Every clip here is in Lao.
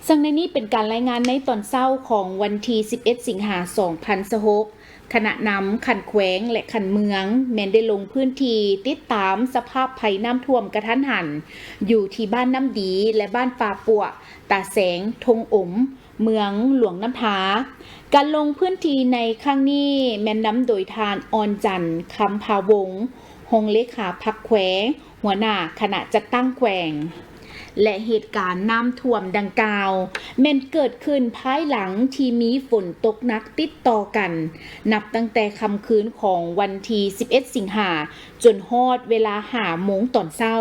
ເຊິ່ງໃນນີ້ເປັນການລາຍງານໃນຕອນເຊົ້າຂອງວັນທີສິບເອັດ ສິງຫາ ສອງພັນຊາວຫົກ, ຄະນະນຳຂັ້ນແຂວງ ແລະ ຂັ້ນເມືອງ ແມ່ນໄດ້ລົງພື້ນທີ່ຕິດຕາມສະພາບໄພນ້ຳຖ້ວມກະທັນຫັນ ຢູ່ທີ່ບ້ານນ້ຳດີ ແລະ ບ້ານປ່າປົວ, ຕາແສງ, ທົ່ງອົມ, ເມືອງຫຼວງນ້ຳທາ. ການລົງພື້ນທີ່ໃນຄັ້ງນີ້ແມ່ນນຳໂດຍທ່ານ ອ່ອນຈັນ ຄຳພາວົງ, ຮອງເລຂາພັກແຂວງ, ຫົວໜ້າຄະນະຈັດຕັ້ງແຂວງ ແລະ ເຫດການນ້ຳຖ້ວມດັ່ງກ່າວ ແມ່ນເກີດຂຶ້ນພາຍຫຼັງທີ່ມີຝົນຕົກໜັກຕິດຕໍ່ກັນ ນັບຕັ້ງແຕ່ຄ່ຳຄືນຂອງວັນທີສິບເອັດ ສິງຫາ ຈົນຮອດເວລາຫ້າໂມງຕອນເຊົ້າ,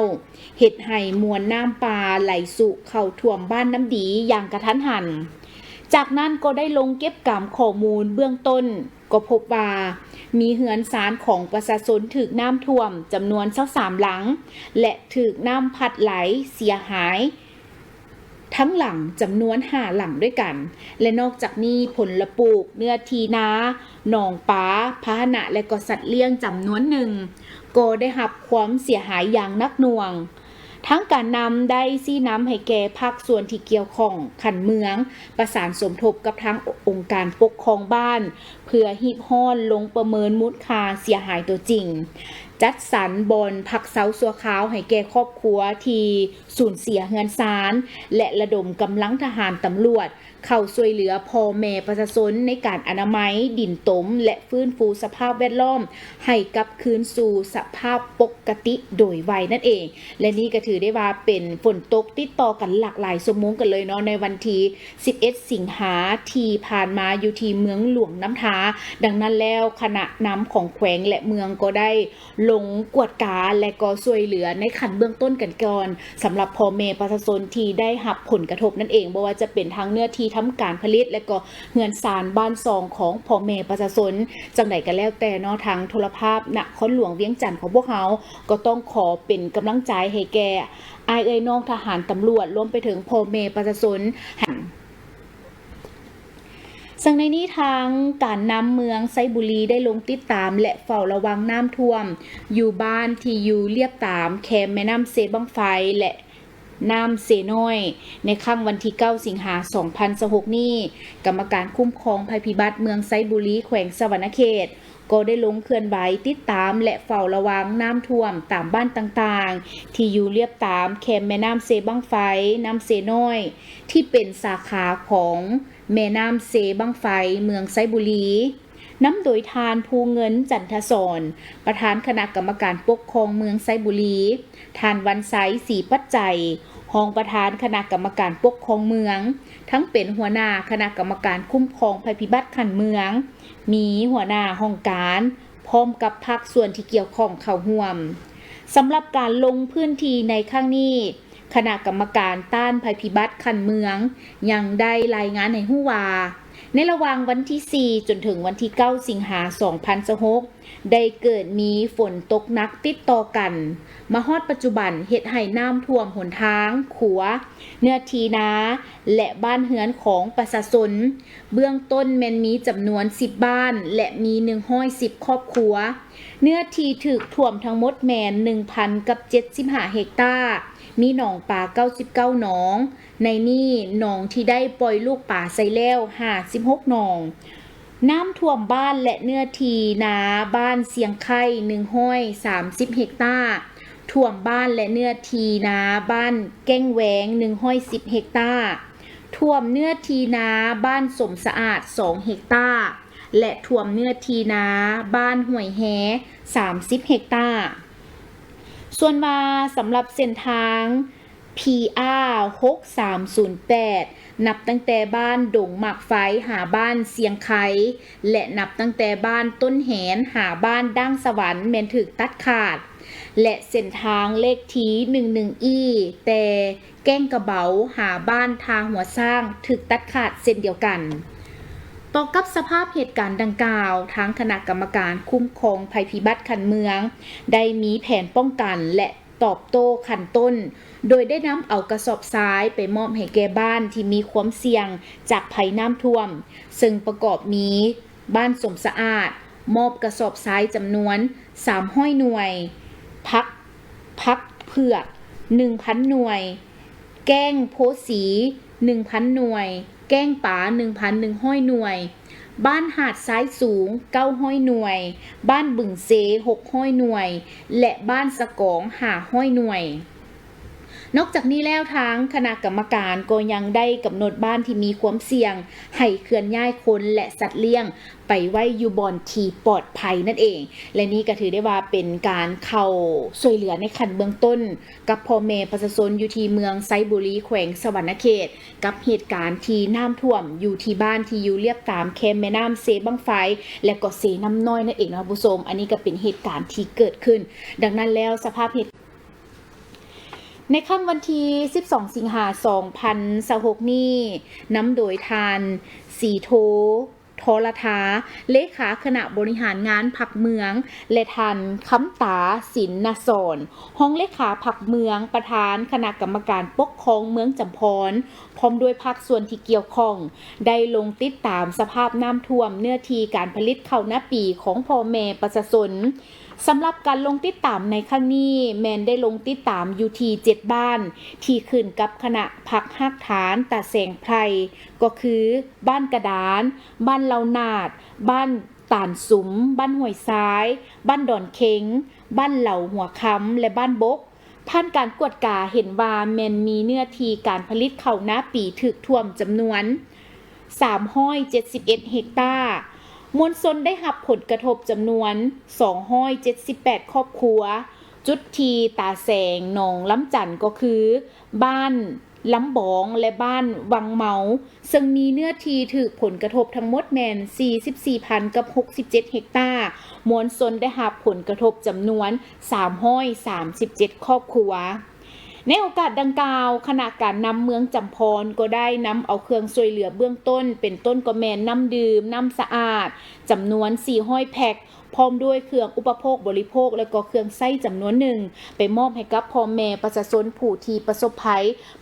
ເຮັດໃຫ້ມວນນ້ຳປ່າໄຫຼຊຸເຂົ້າຖ້ວມບ້ານນ້ຳດີຢ່າງກະທັນຫັນ. ຈາກນັ້ນກໍໄດ້ລົງເກັບກຳຂໍ້ມູນເບື້ອງຕົ້ນ, ກໍພົບວ່າມີເຮືອນຊານຂອງປະຊາຊົນຖືກນ້ຳຖ້ວມຈຳນວນຊາວສາມຫຼັງ ແລະ ຖືກນ້ຳພັດໄຫຼເສຍຫາຍທັງຫຼັງຈຳນວນຫ້າຫຼັງດ້ວຍກັນ ແລະ ນອກຈາກນີ້ຜົນລະປູກ, ເນື້ອທີ່ນາ, ໜອງປາ, ພາຫະນະ ແລະ ກໍສັດລ້ຽງຈຳນວນໜຶ່ງ ກໍໄດ້ຮັບຄວາມເສຍຫາຍຢ່າງໜັກໜ່ວງ. ທາງການນຳໄດ້ຊີ້ນຳໃຫ້ແກ່ພາກສ່ວນທີ່ກ່ຽວຂ້ອງຂັ້ນເມືອງ ປະສານສົມທົບກັບທາງອົງການປົກຄອງບ້ານ ເພື່ອຮີບຮ້ອນລົງປະເມີນມູນຄ່າເສຍຫາຍຕົວຈິງ, ຈັດສັນບ່ອນພັກເຊົາຊົ່ວຄາວໃຫ້ແກ່ຄອບຄົວທີ່ສູນເສຍເຮືອນຊານ ແລະ ລະດົມກຳລັງທະຫານ, ຕຳຫຼວດ ເຂົ້າຊ່ວຍເຫຼືອພໍ່ແມ່ປະຊາຊົນໃນການອະນາໄມດິນຕົມ ແລະ ຟື້ນຟູສະພາບແວດລ້ອມໃຫ້ກັບຄືນສູ່ສະພາບປົກກະຕິໂດຍໄວນັ້ນເອງ. ແລະ ນີ້ກໍຖືໄດ້ວ່າເປັນຝົນຕົກຕິດຕໍ່ກັນຫຼາກຫຼາຍຊົ່ວໂມງກັນເລີຍເນາະ ໃນວັນທີສິບເອັດ ສິງຫາທີ່ຜ່ານມາຢູ່ທີ່ເມືອງຫຼວງນ້ຳທາ. ດັ່ງນັ້ນແລ້ວ ຄະນະນຳຂອງແຂວງ ແລະ ເມືອງກໍໄດ້ ລົງກວດກາ ແລະ ກໍຊ່ວຍເຫຼືອໃນຂັ້ນເບື້ອງຕົ້ນກັນກ່ອນ ສຳລັບພໍ່ແມ່ປະຊາຊົນທີ່ໄດ້ຮັບຜົນກະທົບນັ້ນເອງ, ບໍ່ວ່າຈະເປັນທາງເນື້ອທີ່ທຳການຜະລິດ ແລະ ກໍເຮືອນຊານບ້ານຊ່ອງຂອງພໍ່ແມ່ປະຊາຊົນ. ຈັ່ງໃດກໍແລ້ວແຕ່ເນາະ, ທາງໂທລະພາບນະຄອນຫຼວງວຽງຈັນຂອງພວກເຮົາ ກໍຕ້ອງຂໍເປັນກຳລັງໃຈໃຫ້ແກ່ອ້າຍເອື້ອຍນ້ອງທະຫານ, ຕຳຫຼວດ, ລວມໄປເຖິງພໍ່ແມ່ປະຊາຊົນ. ເຊິ່ງໃນນີ້ທາງການນຳເມືອງໄຊບູລີໄດ້ລົງຕິດຕາມ ແລະ ເຝົ້າລະວັງນ້ຳຖ້ວມຢູ່ບ້ານທີ່ຢູ່ລຽບຕາມແຄມແມ່ນ້ຳເຊບັ້ງໄຟ ແລະ ນ້ຳເຊນ້ອຍ ໃນຄ່ຳວັນທີເກົ້າ ສິງຫາ ສອງພັນຊາວຫົກນີ້, ກຳມະການຄຸ້ມຄອງໄພພິບັດເມືອງໄຊບູລີ ແຂວງສະຫວັນນະເຂດ ກໍໄດ້ລົງເຄື່ອນໄຫວຕິດຕາມ ແລະ ເຝົ້າລະວັງນ້ຳຖ້ວມຕາມບ້ານຕ່າງໆ ທີ່ຢູ່ລຽບຕາມແຄມແມ່ນ້ຳເຊບັ້ງໄຟ, ນ້ຳເຊນ້ອຍ ທີ່ເປັນສາຂາຂອງແມ່ນ້ຳເຊບັ້ງໄຟ ເມືອງໄຊບູລີ, ນຳໂດຍທ່ານ ພູເງິນ ຈັນທະສອນ ປະທານຄະນະກຳມະການປົກຄອງເມືອງໄຊບູລີ, ທ່ານ ວັນໄຊ ສີປັດໄຈ ຮອງປະທານຄະນະກຳມະການປົກຄອງເມືອງ, ທັງເປັນຫົວໜ້າຄະນະກຳມະການຄຸ້ມຄອງໄພພິບັດຂັ້ນເມືອງ, ມີຫົວໜ້າຫ້ອງການ ພ້ອມກັບພາກສ່ວນທີ່ກ່ຽວຂ້ອງເຂົ້າຮ່ວມ. ສຳລັບການລົງພື້ນທີ່ໃນຄັ້ງນີ້, ຄະນະກຳມະການຕ້ານໄພພິບັດຂັ້ນເມືອງ ຍັງໄດ້ລາຍງານໃຫ້ຮູ້ວ່າ, ໃນລະຫວ່າງວັນທີສີ່ ຈົນເຖິງວັນທີເກົ້າ ສິງຫາ ສອງພັນຊາວຫົກ ໄດ້ເກີດມີຝົນຕົກໜັກຕິດຕໍ່ກັນ ມາຮອດປັດຈຸບັນ ເຮັດໃຫ້ນ້ຳຖ້ວມຫົນທາງ, ຂົວ, ເນື້ອທີ່ນາ ແລະ ບ້ານເຮືອນຂອງປະຊາຊົນ ເບື້ອງຕົ້ນແມ່ນມີຈຳນວນສິບບ້ານ ແລະ ມີໜຶ່ງຮ້ອຍສິບຄອບຄົວ. ເນື້ອທີ່ຖືກຖ້ວມທັງໝົດແມ່ນໜຶ່ງພັນກັບເຈັດສິບຫ້າເຮັກຕາ, ມີໜອງປາເກົ້າສິບເກົ້າໜອງ, ໃນນີ້ໜອງທີ່ໄດ້ປ່ອຍລູກປາໃສ່ແລ້ວຫ້າສິບຫົກໜອງ. ນ້ຳຖ້ວມບ້ານ ແລະ ເນື້ອທີ່ນາບ້ານຊຽງໄຄ ໜຶ່ງຮ້ອຍສາມສິບເຮັກຕາ, ຖ້ວມບ້ານ ແລະ ເນື້ອທີ່ນາບ້ານແກ້ງແວງ ໜຶ່ງຮ້ອຍສິບເຮັກຕາ, ຖ້ວມເນື້ອທີ່ນາບ້ານສົມສະອາດ ສອງເຮັກຕາ ແລະ ຖ້ວມເນື້ອທີ່ນາບ້ານຫ້ວຍແຮ ສາມສິບເຮັກຕາ. ສ່ວນວ່າສຳລັບເສັ້ນທາງ ພີອາ ຫົກສາມສູນແປດ ນັບຕັ້ງແຕ່ບ້ານດົງໝາກໄຟ ຫາບ້ານຊຽງໄຄ ແລະ ນັບຕັ້ງແຕ່ບ້ານຕົ້ນແຫນ ຫາບ້ານດ່າງສະຫວັນ ແມ່ນຖືກຕັດຂາດ ແລະ ເສັ້ນທາງເລກທີ ໜຶ່ງໜຶ່ງອີ ແຕ່ແກ້ງກະເບົາ ຫາບ້ານທ່າຫົວຊ້າງ ຖືກຕັດຂາດເຊັ່ນດຽວກັນ. ຕໍ່ກັບສະພາບເຫດການດັ່ງກ່າວ, ທາງຄະນະກຳມະການຄຸ້ມຄອງໄພພິບັດຂັ້ນເມືອງ ໄດ້ມີແຜນປ້ອງກັນ ແລະ ຕອບໂຕ້ຂັ້ນຕົ້ນ ໂດຍໄດ້ນຳເອົາກະສອບຊາຍໄປມອບໃຫ້ແກ່ບ້ານທີ່ມີຄວາມສ່ຽງຈາກໄພນ້ຳຖ້ວມ, ເຊິ່ງປະກອບມີບ້ານສົມສະອາດ ມອບກະສອບຊາຍຈຳນວນສາມຮ້ອຍໜ່ວຍ, ພັກ ຜັກເຜືອກໜຶ່ງພັນໜ່ວຍ, ແກ້ງໂພສີ ໜຶ່ງພັນໜ່ວຍ, ແກ້ງປາ ໜຶ່ງພັນໜຶ່ງຮ້ອຍໜ່ວຍ, ບ້ານຫາດຊາຍສູງ ເກົ້າຮ້ອຍໜ່ວຍ, ບ້ານບຶງເຊ ຫົກຮ້ອຍໜ່ວຍ ແລະ ບ້ານສະກອງ ຫ້າຮ້ອຍໜ່ວຍ. ນອກຈາກນີ້ແລ້ວ, ທາງຄະນະກຳມະການກໍຍັງໄດ້ກຳນົດບ້ານທີ່ມີຄວາມສ່ຽງໃຫ້ເຄື່ອນຍ້າຍຄົນ ແລະ ສັດລ້ຽງໄປໄວ້ຢູ່ບ່ອນທີ່ປອດໄພນັ້ນເອງ. ແລະ ນີ້ກໍຖືໄດ້ວ່າເປັນການເຂົ້າຊ່ວຍເຫຼືອໃນຂັ້ນເບື້ອງຕົ້ນ ກັບພໍ່ແມ່ປະຊາຊົນຢູ່ທີ່ເມືອງໄຊບູລີ ແຂວງສະຫວັນນະເຂດ ກັບເຫດການທີ່ນ້ຳຖ້ວມຢູ່ທີ່ບ້ານທີ່ຢູ່ລຽບຕາມແຄມແມ່ນ້ຳເຊບັ້ງໄຟ ແລະ ກໍເຊນ້ຳນ້ອຍນັ້ນເອງເນາະທ່ານຜູ້ຊົມ. ອັນນີ້ກໍເປັນເຫດການທີ່ເກີດຂຶ້ນ. ດັ່ງນັ້ນແລ້ວ ສະພາບເຫດ ໃນຄ່ຳວັນທີສິບສອງ ສິງຫາ ສອງພັນຊາວຫົກນີ້, ນຳໂດຍທ່ານ ສີໂທ ທໍລະທາ ເລຂາຄະນະບໍລິຫານງານພັກເມືອງ ແລະ ທ່ານ ຄຳຕາ ສິນນະສອນ ຮອງເລຂາພັກເມືອງ, ປະທານຄະນະກຳມະການປົກຄອງເມືອງຈຳພອນ ພ້ອມດ້ວຍພາກສ່ວນທີ່ກ່ຽວຂ້ອງ ໄດ້ລົງຕິດຕາມສະພາບນ້ຳຖ້ວມເນື້ອທີ່ການຜະລິດເຂົ້ານາປີຂອງພໍ່ແມ່ປະຊາຊົນ. ສຳລັບການລົງຕິດຕາມໃນຄັ້ງນີ້ ແມ່ນໄດ້ລົງຕິດຕາມຢູ່ທີ່ເຈັດບ້ານ ທີ່ຂຶ້ນກັບຄະນະພັກຮາກຖານຕາແສງໄພ ກໍຄື ບ້ານກະດານ, ບ້ານເຫຼົ່ານາດ, ບ້ານຕານສຸມ, ບ້ານຫ້ວຍຊາຍ, ບ້ານດອນເຄັງ, ບ້ານເຫຼົ່າຫົວຄຳ ແລະ ບ້ານບົກ. ຜ່ານການກວດກາເຫັນວ່າແມ່ນມີເນື້ອທີ່ການຜະລິດເຂົ້ານາປີຖືກຖ້ວມຈຳນວນສາມຮ້ອຍເຈັດສິບເອັດເຮັກຕາ, ມວນຊົນໄດ້ຮັບຜົນກະທົບຈຳນວນສອງຮ້ອຍເຈັດສິບແປດຄອບຄົວ. ຈຸດທີ່ຕາແສງໜອງລຳຈັນ ກໍຄື ບ້ານລຳບອງ ແລະ ບ້ານວັງເມົາ, ເຊິ່ງມີເນື້ອທີ່ຖືກຜົນກະທົບທັງໝົດແມ່ນສີ່ສິບສີ່ພັນກັບຫົກສິບເຈັດເຮັກຕາ, ມວນຊົນໄດ້ຮັບຜົນກະທົບຈຳນວນສາມຮ້ອຍສາມສິບເຈັດຄອບຄົວ. ໃນໂອກາດດັ່ງກ່າວ, ຄະນະການນຳເມືອງຈຳພອນກໍໄດ້ນຳເອົາເຄື່ອງຊ່ວຍເຫຼືອເບື້ອງຕົ້ນ ເປັນຕົ້ນກໍແມ່ນນ້ຳດື່ມ, ນ້ຳສະອາດ ຈຳນວນສີ່ຮ້ອຍແພັກ, ພ້ອມດ້ວຍເຄື່ອງອຸປະໂພກບໍລິໂພກ ແລະ ກໍເຄື່ອງໃຊ້ຈຳນວນໜຶ່ງ ໄປມອບໃຫ້ກັບພໍ່ແມ່ປະຊາຊົນຜູ້ທີ່ປະສົບໄພ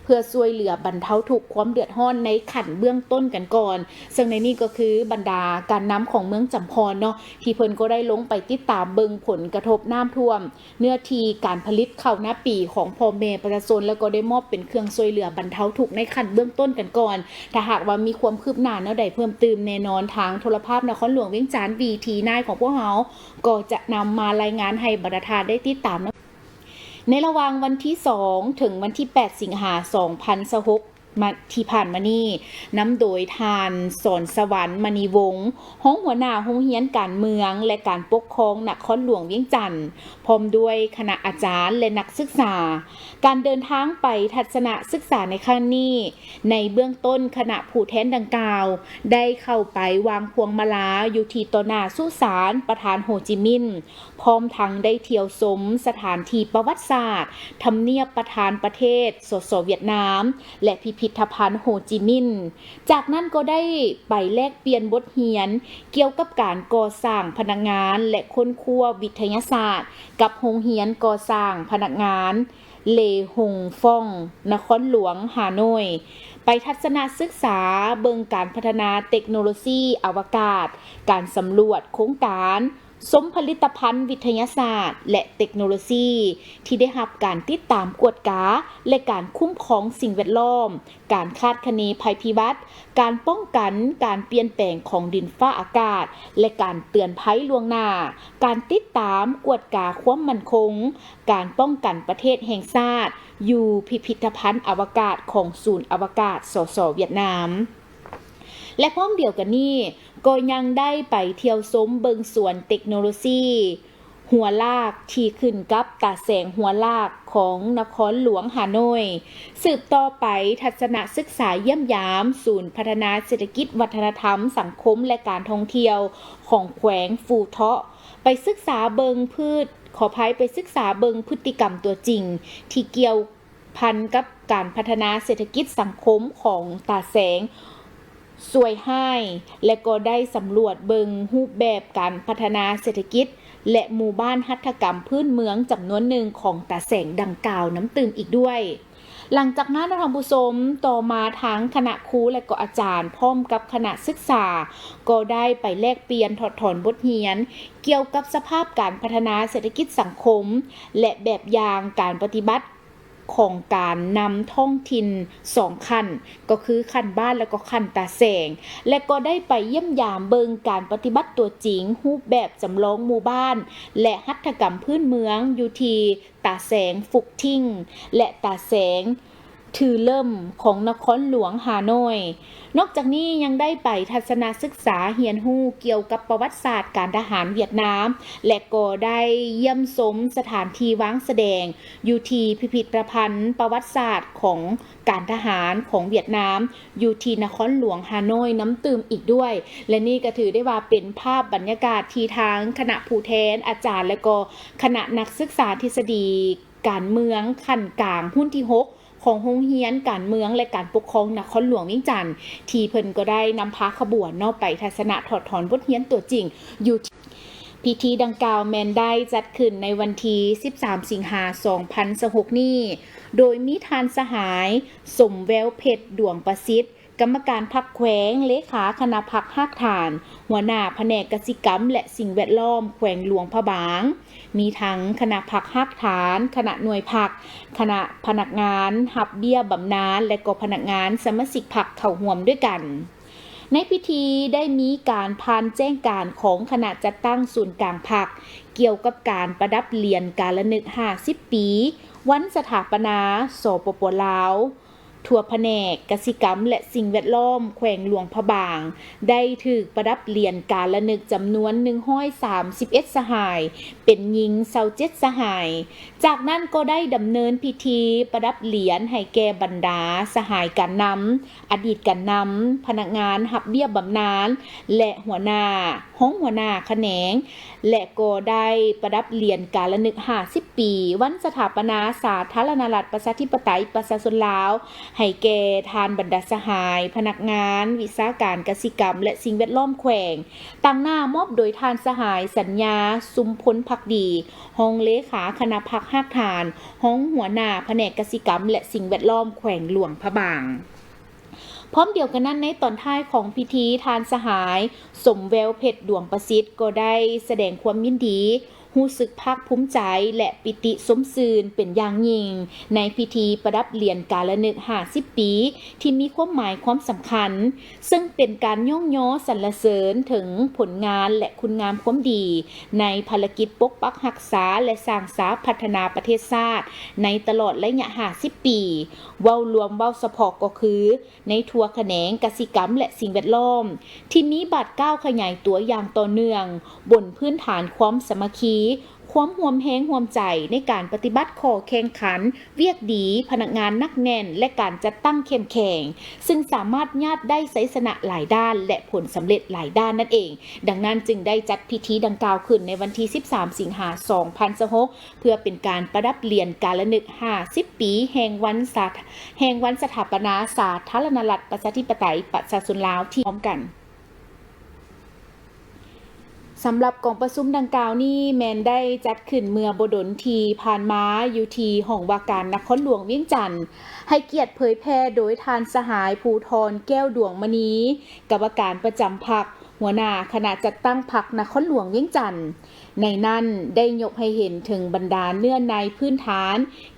ເພື່ອຊ່ວຍເຫຼືອບັນເທົາທຸກຄວາມເດືອດຮ້ອນໃນຂັ້ນເບື້ອງຕົ້ນກັນກ່ອນ. ເຊິ່ງໃນນີ້ກໍຄືບັນດາການນຳຂອງເມືອງຈຳພອນເນາະ ທີ່ເພິ່ນກໍໄດ້ລົງໄປຕິດຕາມເບິ່ງຜົນກະທົບນ້ຳຖ້ວມ ເນື້ອທີ່ການຜະລິດເຂົ້ານາປີຂອງພໍ່ແມ່ປະຊາຊົນ ແລ້ວກໍໄດ້ມອບເປັນເຄື່ອງຊ່ວຍເຫຼືອບັນເທົາທຸກໃນຂັ້ນເບື້ອງຕົ້ນກັນກ່ອນ. ຖ້າຫາກວ່າມີຄວາມຄືບໜ້າແນວໃດເພີ່ມຕື່ມ, ແນ່ນອນທາງໂທລະພາບນະຄອນຫຼວງວຽງຈັນ ວີທີ ໄນ ຂອງພວກເຮົາກໍຈະນຳມາລາຍງານໃຫ້ບັນດາທ່ານໄດ້ຕິດຕາມນຳ. ໃນລະຫວ່າງວັນທີສອງ ເຖິງວັນທີແປດ ສິງຫາ ສອງພັນຊາວຫົກ ມາ ທີ່ຜ່ານມານີ້, ນຳໂດຍທ່ານ ສອນສະຫວັນ ມະນີວົງ, ຮອງຫົວໜ້າໂຮງຮຽນການເມືອງ ແລະ ການປົກຄອງນະຄອນຫຼວງວຽງຈັນ, ພ້ອມດ້ວຍຄະນະອາຈານ ແລະ ນັກສຶກສາ, ການເດີນທາງໄປທັດສະນະສຶກສາໃນຄັ້ງນີ້, ໃນເບື້ອງຕົ້ນ, ຄະນະຜູ້ແທນດັ່ງກ່າວ ໄດ້ເຂົ້າໄປວາງພວງມາລາຢູ່ທີ່ຕໍ່ໜ້າສຸສານປະທານໂຮຈິມິນ, ພ້ອມທັງໄດ້ທ່ຽວຊົມສະຖານທີ່ປະຫວັດສາດ, ທຳນຽບປະທານປະເທດ ສສ ຫວຽດນາມ ແລະ ພິພິດທະພັນໂຮຈິມິນ. ຈາກນັ້ນກໍໄດ້ໄປແລກປ່ຽນບົດຮຽນກ່ຽວກັບການກໍ່ສ້າງພະນັກງານ ແລະ ຄົ້ນຄວ້າວິທະຍາສາດ ກັບໂຮງຮຽນກໍ່ສ້າງພະນັກງານ ເລຫົງຟອງ ນະຄອນຫຼວງຮ່າໂນ້ຍ, ໄປທັດສະນະສຶກສາເບິ່ງການພັດທະນາເຕັກໂນໂລຊີອະວະກາດ, ການສຳຫຼວດໂຄງການ, ຊົມຜະລິດຕະພັນວິທະຍາສາດ ແລະ ເຕັກໂນໂລຊີ ທີ່ໄດ້ຮັບການຕິດຕາມກວດກາ ແລະ ການຄຸ້ມຄອງສິ່ງແວດລ້ອມ, ການຄາດຄະເນໄພພິບັດ, ການປ້ອງກັນການປ່ຽນແປງຂອງດິນຟ້າອາກາດ ແລະ ການເຕືອນໄພລ່ວງໜ້າ, ການຕິດຕາມກວດກາຄວາມໝັ້ນຄົງ, ການປ້ອງກັນປະເທດແຫ່ງຊາດ ຢູ່ພິພິດທະພັນອະວະກາດຂອງສູນອະວະກາດ ສສ ຫວຽດນາມ. ແລະ ພ້ອມດຽວກັນນີ້ ກໍຍັງໄດ້ໄປທ່ຽວຊົມເບິ່ງສວນເຕັກໂນໂລຊີຫົວລາກ ທີ່ຂຶ້ນກັບຕາແສງຫົວລາກຂອງນະຄອນຫຼວງຮ່າໂນ້ຍ, ສືບຕໍ່ໄປທັດສະນະສຶກສາຢ້ຽມຢາມສູນພັດທະນາເສດຖະກິດ, ວັດທະນະທຳ, ສັງຄົມ ແລະ ການທ່ອງທ່ຽວຂອງແຂວງຟູເທາະ, ໄປສຶກສາເບິ່ງພືດ, ຂໍອະໄພ, ໄປສຶກສາເບິ່ງພຶດຕິກຳຕົວຈິງທີ່ກ່ຽວ ພັນກັບການພັດທະນາເສດຖະກິດສັງຄົມຂອງຕາແສງຊວຍຮ້າຍ ແລະ ກໍໄດ້ສຳຫຼວດເບິ່ງຮູບແບບການພັດທະນາເສດຖະກິດ ແລະ ໝູ່ບ້ານຫັດຖະກຳພື້ນເມືອງຈຳນວນໜຶ່ງຂອງຕາແສງດັ່ງກ່າວນຳຕື່ມອີກດ້ວຍ. ຫຼັງຈາກນັ້ນນະທ່ານຜູ້ຊົມ, ຕໍ່ມາທາງຄະນະຄູ ແລະ ກໍອາຈານ ພ້ອມກັບຄະນະສຶກສາ ກໍໄດ້ໄປແລກປ່ຽນຖອດຖອນບົດຮຽນກ່ຽວກັບສະພາບການພັດທະນາເສດຖະກິດສັງຄົມ ແລະ ແບບຢ່າງການປະຕິບັດ ຂອງການນຳທ້ອງຖິ່ນສອງຂັ້ນ ກໍຄືຂັ້ນບ້ານ ແລະ ກໍຂັ້ນຕາແສງ ແລະ ກໍໄດ້ໄປຢ້ຽມຢາມເບິ່ງການປະຕິບັດຕົວຈິງ ຮູບແບບຈຳລອງໝູ່ບ້ານ ແລະ ຫັດຖະກຳພື້ນເມືອງ ຢູ່ທີ່ຕາແສງຟຸກທິງ ແລະ ຕາແສງ ຖືເລີ່ມ ຂອງນະຄອນຫຼວງຮ່າໂນ້ຍ. ນອກຈາກນີ້ຍັງໄດ້ໄປທັດສະນະສຶກສາຮຽນຮູ້ກ່ຽວກັບປະຫວັດສາດການທະຫານຫວຽດນາມ ແລະ ກໍໄດ້ຢ້ຽມຊົມສະຖານທີ່ວາງສະແດງຢູ່ທີ່ພິພິທະພັນປະຫວັດສາດຂອງການທະຫານຂອງຫວຽດນາມ ຢູ່ທີ່ນະຄອນຫຼວງຮ່າໂນ້ຍນຳຕື່ມອີກດ້ວຍ. ແລະ ນີ້ກໍຖືໄດ້ວ່າເປັນພາບບັນຍາກາດທີ່ທາງຄະນະຜູ້ແທນອາຈານ ແລະ ກໍຄະນະນັກສຶກສາທິດສະດີ ການເມືອງຂັ້ນກາງ ຮຸ່ນທີຫົກ ຂອງໂຮງຮຽນການເມືອງ ແລະ ການປົກຄອງນະຄອນຫຼວງວຽງຈັນ ທີ່ເພິ່ນກໍໄດ້ນຳພາຂະບວນເນາະ ໄປທັດສະນະຖອດຖອນບົດຮຽນຕົວຈິງຢູ່ທີ່ ພິທີດັ່ງກ່າວແມ່ນໄດ້ຈັດຂຶ້ນໃນວັນທີສິບສາມ ສິງຫາ ສອງພັນຊາວຫົກນີ້ ໂດຍມີທ່ານສະຫາຍ ສົມແວວເພັດ ດວງປະສິດ ກຳມະການພັກແຂວງ, ເລຂາຄະນະພັກຮາກຖານ, ຫົວໜ້າພະແນກກະສິກຳ ແລະ ສິ່ງແວດລ້ອມ ແຂວງຫຼວງພະບາງ, ມີທັງຄະນະພັກຮາກຖານ, ຄະນະໜ່ວຍພັກ, ຄະນະພະນັກງານຮັບເບ້ຍບຳນານ ແລະ ກໍພະນັກງານສະມາຊິກພັກເຂົ້າຮ່ວມດ້ວຍກັນ. ໃນພິທີໄດ້ມີການຜ່ານແຈ້ງການຂອງຄະນະຈັດຕັ້ງສູນກາງພັກ ກ່ຽວກັບການປະດັບຫຼຽນກາລະນຶກຫ້າສິບປີ ວັນສະຖາປະນາ ສປປ ລາວ ທົ່ວພະແນກກະສິກຳ ແລະ ສິ່ງແວດລ້ອມ ແຂວງຫຼວງພະບາງ ໄດ້ຖືກປະດັບຫຼຽນກາລະນຶກຈຳນວນໜຶ່ງຮ້ອຍສາມສິບເອັດສະຫາຍ, ເປັນຍິງຊາວເຈັດສະຫາຍ. ຈາກນັ້ນກໍໄດ້ດຳເນີນພິທີປະດັບຫຼຽນໃຫ້ແກ່ບັນດາສະຫາຍການນຳ, ອະດີດການນຳ, ພະນັກງານຮັບເບ້ຍບຳນານ ແລະ ຫົວໜ້າ, ຮອງຫົວໜ້າຂະແໜງ ແລະ ກໍໄດ້ປະດັບຫຼຽນກາລະນຶກຫ້າສິບປີ ວັນສະຖາປະນາສາທາລະນະລັດ ປະຊາທິປະໄຕ ປະຊາຊົນລາວ ໃຫ້ແກ່ທ່ານບັນດາສະຫາຍ ພະນັກງານວິຊາການກະສິກຳ ແລະ ສິ່ງແວດລ້ອມແຂວງ, ຕາງໜ້າມອບໂດຍທ່ານສະຫາຍ ສັນຍາ ຊຸມພົນພັກດີ ຮອງເລຂາຄະນະພັກຮາກຖານ, ຮອງຫົວໜ້າພະແນກກະສິກຳ ແລະ ສິ່ງແວດລ້ອມແຂວງຫຼວງພະບາງ. ພ້ອມດຽວກັນນັ້ນ, ໃນຕອນທ້າຍຂອງພິທີ, ທ່ານສະຫາຍ ສົມແວວເພັດ ດວງປະສິດ ກໍໄດ້ສະແດງຄວາມຍິນດີ, ຮູ້ສຶກພາກພູມໃຈ ແລະ ປີຕິຊົມຊື່ນເປັນຢ່າງຍິ່ງ ໃນພິທີປະດັບຫຼຽນກາລະນຶກຫ້າສິບປີ ທີ່ມີຄວາມໝາຍຄວາມສຳຄັນ, ເຊິ່ງເປັນການຍ້ອງຍໍສັນລະເສີນເຖິງຜົນງານ ແລະ ຄຸນງາມຄວາມດີ ໃນພາລະກິດປົກປັກຮັກສາ ແລະ ສ້າງສາພັດທະນາປະເທດຊາດ ໃນຕະຫຼອດໄລຍະຫ້າສິບປີ. ເວົ້າລວມ, ເວົ້າສະເພາະກໍຄື ໃນທົ່ວຂະແໜງກະສິກຳ ແລະ ສິ່ງແວດລ້ອມ ທີ່ມີບາດກ້າວຂະຫຍາຍຕົວຢ່າງຕໍ່ເນື່ອງ ບົນພື້ນຖານຄວາມສາມັກຄີ, ຄວາມຮ່ວມແຮງຮ່ວມໃຈໃນການປະຕິບັດຂໍ້ແຂ່ງຂັນວຽກດີ, ພະນັກງານໜັກແໜ້ນ ແລະ ການຈັດຕັ້ງເຂັ້ມແຂງ, ຊຶ່ງສາມາດຍາດໄດ້ໄຊຊະນະຫຼາຍດ້ານ ແລະ ຜົນສຳເລັດຫຼາຍດ້ານນັ້ນເອງ. ດັ່ງນັ້ນຈຶ່ງໄດ້ຈັດພິທີດັ່ງກ່າວຂຶ້ນໃນວັນທີສິບສາມ ສິງຫາ ສອງພັນຊາວຫົກ ເພື່ອເປັນການປະດັບຫຼຽນກາລະນຶກຫ້າສິບປີແຫ່ງວັນສາ ແຫ່ງວັນສະຖາປະນາສາທາລະນະລັດ ປະຊາທິປະໄຕ ປະຊາຊົນລາວທີ່ ພ້ອມກັນ. ສຳລັບກອງປະຊຸມດັ່ງກ່າວນີ້ ແມ່ນໄດ້ຈັດຂຶ້ນເມື່ອບໍ່ດົນທີ່ຜ່ານມາ ຢູ່ທີ່ຫ້ອງວ່າການນະຄອນຫຼວງວຽງຈັນ, ໃຫ້ກຽດເຜີຍແຜ່ໂດຍທ່ານສະຫາຍ ພູທອນ ແກ້ວດວງມະນີ ກຳມະການປະຈຳພັກ, ຫົວໜ້າຄະນະຈັດຕັ້ງພັກນະຄອນຫຼວງວຽງຈັນ. ໃນນັ້ນໄດ້ຍົກໃຫ້ເຫັນເຖິງບັນດາເນື້ອໃນພື້ນຖານ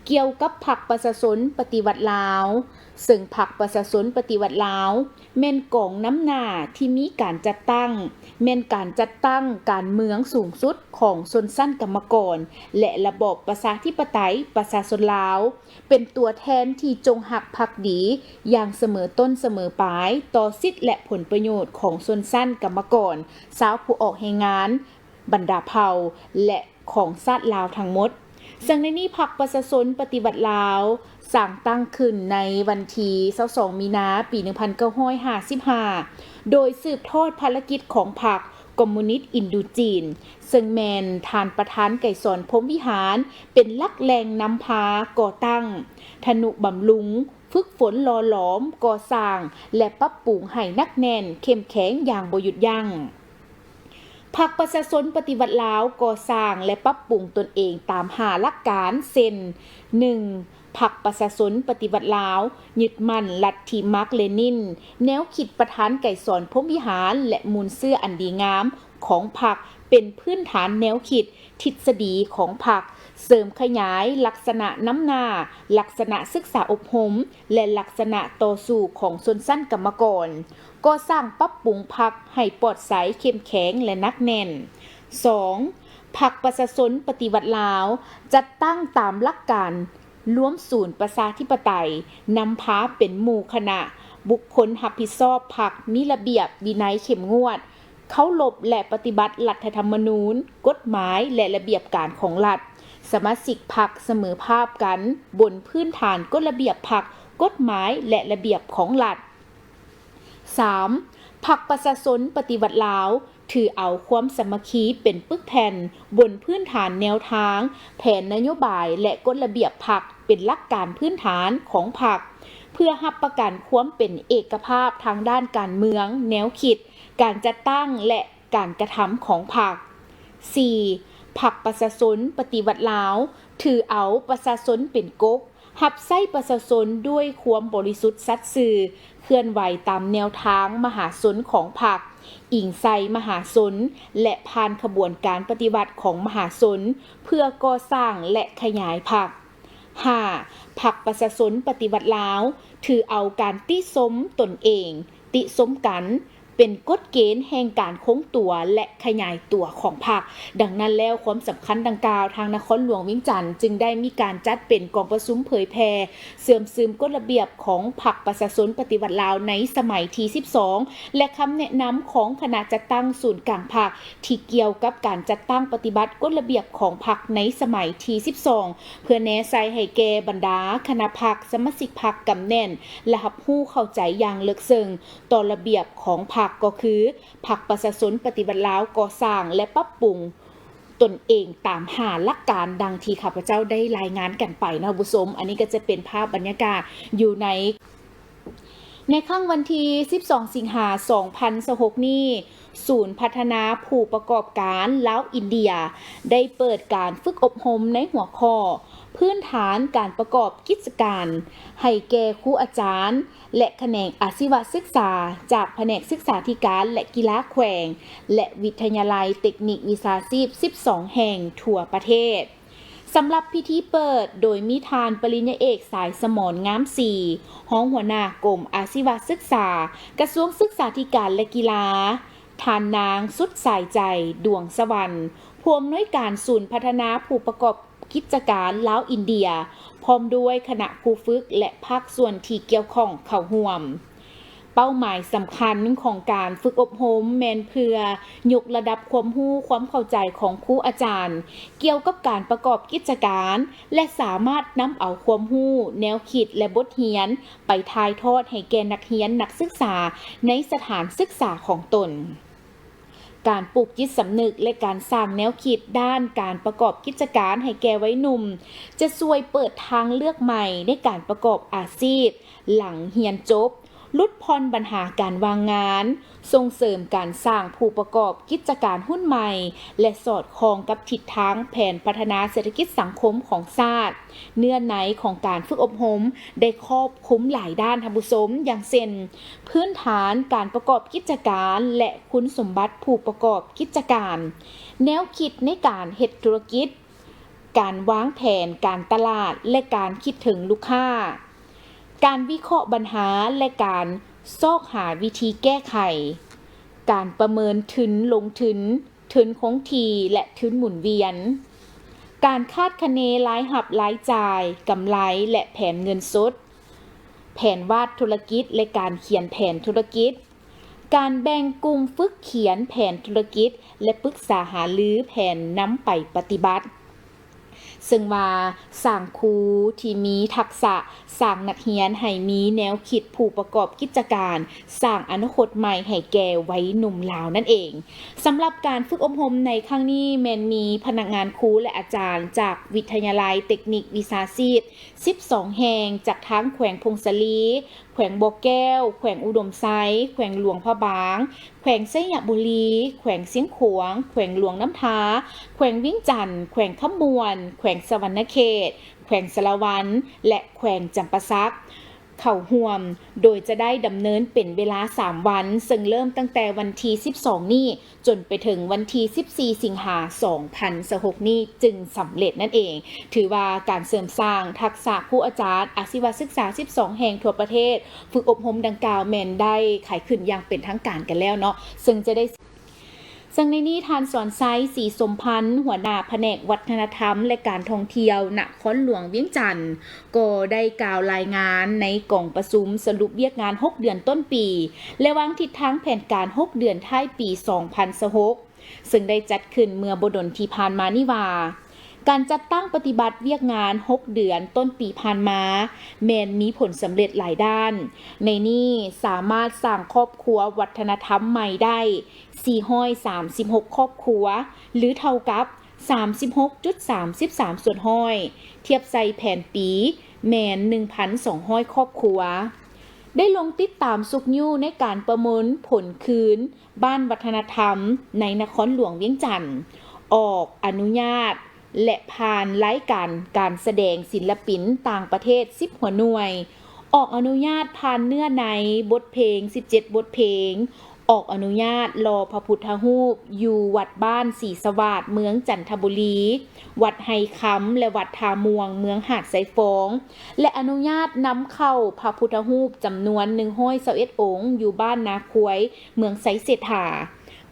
ກ່ຽວກັບພັກປະຊາຊົນປະຕິວັດລາວ, ເຊິ່ງພັກປະຊາຊົນປະຕິວັດລາວ ແມ່ນກອງນຳໜ້າທີ່ມີການຈັດຕັ້ງ, ແມ່ນການຈັດຕັ້ງການເມືອງສູງສຸດຂອງຊົນຊັ້ນກຳມະກອນ ແລະ ລະບອບປະຊາທິປະໄຕປະຊາຊົນລາວ, ເປັນຕົວແທນທີ່ຈົງຮັກພັກດີຢ່າງສະເໝີຕົ້ນສະເໝີປາຍຕໍ່ສິດ ແລະ ຜົນປະໂຫຍດຂອງຊົນຊັ້ນກຳມະກອນ, ຊາວຜູ້ອອກແຮງງານ, ບັນດາເຜົ່າ ແລະ ຂອງຊາດລາວທັງໝົດ. ເຊິ່ງໃນນີ້ພັກປະຊາຊົນປະຕິວັດລາວ ສ້າງຕັ້ງຂຶ້ນໃນວັນທີຊາວສອງ ມີນາ ປີໜຶ່ງພັນເກົ້າຮ້ອຍຫ້າສິບຫ້າ ໂດຍສືບທອດພາລະກິດຂອງພັກຄອມມູນິດອິນໂດຈີນ, ເຊິ່ງແມ່ນທ່ານປະທານໄກສອນ ພົມວິຫານ ເປັນຫຼັກແຫຼ່ງນຳພາກໍ່ຕັ້ງ, ທະນຸບຳລຸງ, ຝຶກຝົນ, ຫຼໍ່ຫຼອມ, ກໍ່ສ້າງ ແລະ ປັບປຸງໃຫ້ໜັກແໜ້ນ, ເຂັ້ມແຂງຢ່າງບໍ່ຢຸດຢັ້ງ. ພັກປະຊາຊົນປະຕິວັດລາວກໍ່ສ້າງ ແລະ ປັບປຸງຕົນເອງຕາມຫ້າຫຼັກການ ເຊັ່ນ: ໜຶ່ງ, ພັກປະຊາຊົນປະຕິວັດລາວຍຶດໝັ້ນລັດທິມາກເລນິນ, ແນວຄິດປະທານໄກສອນ ພົມວິຫານ ແລະ ມູນເຊື້ອອັນດີງາມຂອງພັກ ເປັນພື້ນຖານແນວຄິດ, ທິດສະດີຂອງພັກ, ເສີມຂະຫຍາຍລັກສະນະນຳໜ້າ, ລັກສະນະສຶກສາອົບຮົມ ແລະ ລັກສະນະຕໍ່ສູ້ຂອງຊົນຊັ້ນກຳມະກອນ, ກໍ່ສ້າງປັບປຸງພັກໃຫ້ປອດໃສ, ເຂັ້ມແຂງ ແລະ ໜັກແໜ້ນ. ສອງ, ພັກປະຊາຊົນປະຕິວັດລາວ ຈັດຕັ້ງຕາມຫຼັກການລວມສູນປະຊາທິປະໄຕ, ນຳພາເປັນໝູ່ຄະນະ, ບຸກຄົນຮັບຜິດຊອບພັກ, ມີລະບຽບວິໄນເຂັ້ມງວດ, ເຄົາລົບ ແລະ ປະຕິບັດລັດຖະທຳມະນູນ, ກົດໝາຍ ແລະ ລະບຽບການຂອງລັດ. ສະມາຊິກພັກສະເໝີພາບກັນບົນພື້ນຖານກົດລະບຽບພັກ, ກົດໝາຍ ແລະ ລະບຽບຂອງລັດ. ສາມ, ພັກປະຊາຊົນປະຕິວັດລາວ ຖືເອົາຄວາມສາມັກຄີເປັນປຶກແຜ່ນ, ບົນພື້ນຖານແນວທາງ, ແຜນນະໂຍບາຍ ແລະ ກົດລະບຽບພັກ ເປັນຫຼັກການພື້ນຖານຂອງພັກ, ເພື່ອຮັບປະກັນຄວາມເປັນເອກະພາບທາງດ້ານການເມືອງ, ແນວຄິດ, ການຈັດຕັ້ງ ແລະ ການກະທຳຂອງພັກ. ສີ່, ພັກປະຊາຊົນປະຕິວັດລາວ ຖືເອົາປະຊາຊົນເປັນກົກ, ຮັບໃຊ້ປະຊາຊົນດ້ວຍຄວາມບໍລິສຸດສັດຊື່, ເຄື່ອນໄຫວຕາມແນວທາງມະຫາຊົນຂອງພັກ, ອີງໃສ່ມະຫາຊົນ ແລະ ຜ່ານຂະບວນການປະຕິວັດຂອງມະຫາຊົນ ເພື່ອກໍ່ສ້າງ ແລະ ຂະຫຍາຍພັກ. ຫ້າ, ພັກປະຊາຊົນປະຕິວັດລາວ ຖືເອົາການຕິຊົມຕົນເອງ, ຕິຊົມກັນ ເປັນກົດເກນແຫ່ງການຄົງຕົວ ແລະ ຂະຫຍາຍຕົວຂອງພັກ. ດັ່ງນັ້ນແລ້ວ, ຄວາມສຳຄັນດັ່ງກ່າວ, ທາງນະຄອນຫຼວງວຽງຈັນຈຶ່ງໄດ້ມີການຈັດເປັນກອງປະຊຸມເຜີຍແຜ່ ເຊື່ອມຊຶມກົດລະບຽບຂອງພັກປະຊາຊົນປະຕິວັດລາວໃນສະໄໝທີສິບສອງ ແລະ ຄຳແນະນຳຂອງຄະນະຈັດຕັ້ງສູນກາງພັກ ທີ່ກ່ຽວກັບການຈັດຕັ້ງປະຕິບັດກົດລະບຽບຂອງພັກໃນສະໄໝທີສິບສອງ ເພື່ອແນໃສ່ໃຫ້ແກ່ບັນດາຄະນະພັກ, ສະມາຊິກພັກກຳແໜ້ນ ແລະ ຮັບຮູ້ເຂົ້າໃຈຢ່າງເລິກເຊິ່ງຕໍ່ລະບຽບຂອງພັກ ກໍຄື ພັກປະຊາຊົນປະຕິວັດລາວກໍ່ສ້າງ ແລະ ປັບປຸງຕົນເອງຕາມຫ້າຫຼັກການ ດັ່ງທີ່ຂ້າພະເຈົ້າໄດ້ລາຍງານກັນໄປເນາະທ່ານຜູ້ຊົມ. ອັນນີ້ກໍຈະເປັນພາບບັນຍາກາດຢູ່ໃນ ໃນຄ່ຳວັນທີສິບສອງ ສິງຫາ ສອງພັນຊາວຫົກນີ້, ສູນພັດທະນາຜູ້ປະກອບການລາວອິນເດຍ ໄດ້ເປີດການຝຶກອົບຮົມໃນຫົວຂໍ້ພື້ນຖານການປະກອບກິດຈະການ ໃຫ້ແກ່ຄູອາຈານ ແລະ ຂະແໜງອາຊີວະສຶກສາ ຈາກພະແນກສຶກສາທິການ ແລະ ກິລາແຂວງ ແລະ ວິທະຍາໄລເຕັກນິກວິຊາຊີບສິບສອງແຫ່ງທົ່ວປະເທດ. ສຳລັບພິທີເປີດ ໂດຍມີທ່ານປະລິນຍາເອກ ສາຍສະໝອນ ງາມສີ ຮອງຫົວໜ້າກົມອາຊີວະສຶກສາ ກະຊວງສຶກສາທິການ ແລະ ກິລາ, ທ່ານນາງ ສຸດສາຍໃຈ ດວງສະຫວັນ ຜູ້ອຳນວຍການສູນພັດທະນາຜູ້ປະກອບກິດຈະການລາວອິນເດຍ ພ້ອມດ້ວຍຄະນະຄູຝຶກ ແລະ ພາກສ່ວນທີ່ກ່ຽວຂ້ອງເຂົ້າຮ່ວມ. ເປົ້າໝາຍສຳຄັນຂອງການຝຶກອົບຮົມແມ່ນເພື່ອຍົກລະດັບຄວາມຮູ້ຄວາມເຂົ້າໃຈຂອງຄູອາຈານ ກ່ຽວກັບການປະກອບກິດຈະການ ແລະ ສາມາດນຳເອົາຄວາມຮູ້, ແນວຄິດ ແລະ ບົດຮຽນໄປຖ່າຍທອດໃຫ້ແກ່ນັກຮຽນນັກສຶກສາໃນສະຖານສຶກສາຂອງຕົນ. ການປູກຈິດສຳນຶກ ແລະ ການສ້າງແນວຄິດດ້ານການປະກອບກິດຈະການໃຫ້ແກ່ໄວໜຸ່ມ ຈະຊ່ວຍເປີດທາງເລືອກໃໝ່ໃນການປະກອບອາຊີບຫຼັງຮຽນຈົບ, ຫຼຸດຜ່ອນບັນຫາການວ່າງງານ, ສົ່ງເສີມການສ້າງຜູ້ປະກອບກິດຈະການຮຸ່ນໃໝ່ ແລະ ສອດຄ່ອງກັບທິດທາງແຜນພັດທະນາເສດຖະກິດສັງຄົມຂອງຊາດ. ເນື້ອໃນຂອງການຝຶກອົບຮົມໄດ້ຄອບຄຸມຫຼາຍດ້ານທ່ານຜູ້ຊົມ, ຢ່າງເຊັ່ນ ພື້ນຖານການປະກອບກິດຈະການ ແລະ ຄຸນສົມບັດຜູ້ປະກອບກິດຈະການ, ແນວຄິດໃນການເຮັດທຸລະກິດ, ການວາງແຜນການຕະຫຼາດ ແລະ ການຄິດເຖິງລູກຄ້າ, ການວິເຄາະບັນຫາ ແລະ ການຊອກຫາວິທີແກ້ໄຂ, ການປະເມີນທຶນລົງທຶນ, ທຶນຄົງທີ່ ແລະ ທຶນໝູນວຽນ, ການຄາດຄະເນລາຍຮັບລາຍຈ່າຍ, ກຳໄລ ແລະ ແຜນເງິນສົດ, ແຜນວາດທຸລະກິດ ແລະ ການຂຽນແຜນທຸລະກິດ, ການແບ່ງກຸ່ມຝຶກຂຽນແຜນທຸລະກິດ ແລະ ປຶກສາຫາລືແຜນນຳໄປປະຕິບັດ. ເຊິ່ງວ່າສ້າງຄູທີ່ມີທັກສະ, ສ້າງນັກຮຽນໃຫ້ມີແນວຄິດຜູ້ປະກອບກິດຈະການ, ສ້າງອະນາຄົດໃໝ່ໃຫ້ແກ່ໄວໜຸ່ມລາວນັ້ນເອງ. ສຳລັບການຝຶກອົບຮົມໃນຄັ້ງນີ້ ແມ່ນມີພະນັກງານຄູ ແລະ ອາຈານຈາກວິທະຍາໄລເຕັກນິກວິຊາຊີບສິບສອງແຫ່ງ ຈາກທາງແຂວງຜົ້ງສາລີ, ແຂວງບໍ່ແກ້ວ, ແຂວງອຸດົມໄຊ, ແຂວງຫຼວງພະບາງ, ແຂວງໄຊຍະບູລີ, ແຂວງຊຽງຂວາງ, ແຂວງຫຼວງນ້ຳທາ, ແຂວງວຽງຈັນ, ແຂວງຄຳມ່ວນ, ແຂວງສະຫວັນນະເຂດ, ແຂວງສາລະວັນ ແລະ ແຂວງຈຳປາສັກ. ເຂົ້າຮ່ວມ ໂດຍຈະໄດ້ດຳເນີນເປັນເວລາສາມວັນ ເຊິ່ງເລີ່ມຕັ້ງແຕ່ວັນທີສິບສອງນີ້ ຈົນໄປເຖິງວັນທີສິບສີ່ ສິງຫາ ສອງພັນຊາວຫົກນີ້ ຈຶ່ງສຳເລັດນັ້ນເອງ. ຖືວ່າການເສີມສ້າງທັກສະຄູອາຈານອາຊີວະສຶກສາສິບສອງແຫ່ງທົ່ວປະເທດ ຝຶກອົບຮົມດັ່ງກ່າວແມ່ນໄດ້ໄຂຂຶ້ນຢ່າງເປັນທາງການກັນແລ້ວເນາະ ເຊິ່ງຈະໄດ້ ເຊິ່ງໃນນີ້ທ່ານ ສອນໄຊ ສີສົມພັນ ຫົວໜ້າພະແນກວັດທະນະທຳ ແລະ ການທ່ອງທ່ຽວນະຄອນຫຼວງວຽງຈັນ ກໍໄດ້ກ່າວລາຍງານໃນກອງປະຊຸມສະຫຼຸບວຽກງານຫົກເດືອນຕົ້ນປີ ແລະ ວາງທິດທາງແຜນການຫົກເດືອນທ້າຍປີສອງພັນຊາວຫົກ ເຊິ່ງໄດ້ຈັດຂຶ້ນເມື່ອບໍ່ດົນທີ່ຜ່ານມານີ້ວ່າ ການຈັດຕັ້ງປະຕິບັດວຽກງານຫົກເດືອນຕົ້ນປີຜ່ານມາ ແມ່ນມີຜົນສຳເລັດຫຼາຍດ້ານ. ໃນນີ້ສາມາດສ້າງຄອບຄົວວັດທະນະທຳໃໝ່ໄດ້ສີ່ຮ້ອຍສາມສິບຫົກຄອບຄົວ ຫຼື ເທົ່າກັບສາມສິບຫົກຈຸດສາມສິບສາມສ່ວນຮ້ອຍ ທຽບໃສ່ແຜນປີແມ່ນໜຶ່ງພັນສອງຮ້ອຍຄອບຄົວ. ໄດ້ລົງຕິດຕາມຊຸກຍູ້ໃນການປະເມີນຜົນຄືນ ບ້ານວັດທະນະທຳໃນນະຄອນຫຼວງວຽງຈັນ ອອກອະນຸຍາດ ແລະ ຜ່ານລາຍການການສະແດງສິນລະປິນຕ່າງປະເທດສິບຫົວໜ່ວຍ, ອອກອະນຸຍາດຜ່ານເນື້ອໃນບົດເພງສິບເຈັດບົດເພງ, ອອກອະນຸຍາດຫຼໍ່ພະພຸດທະຮູບຢູ່ວັດບ້ານສີສະຫວາດ ເມືອງຈັນທະບູລີ, ວັດໄຮ່ຄຳ ແລະ ວັດທ່າມ່ວງ ເມືອງຫາດຊາຍຟອງ ແລະ ອະນຸຍາດນຳເຂົ້າພະພຸດທະຮູບຈຳນວນໜຶ່ງຮ້ອຍຊາວເອັດອົງ ຢູ່ບ້ານນາຄວາຍ ເມືອງໄຊເສດຖາ.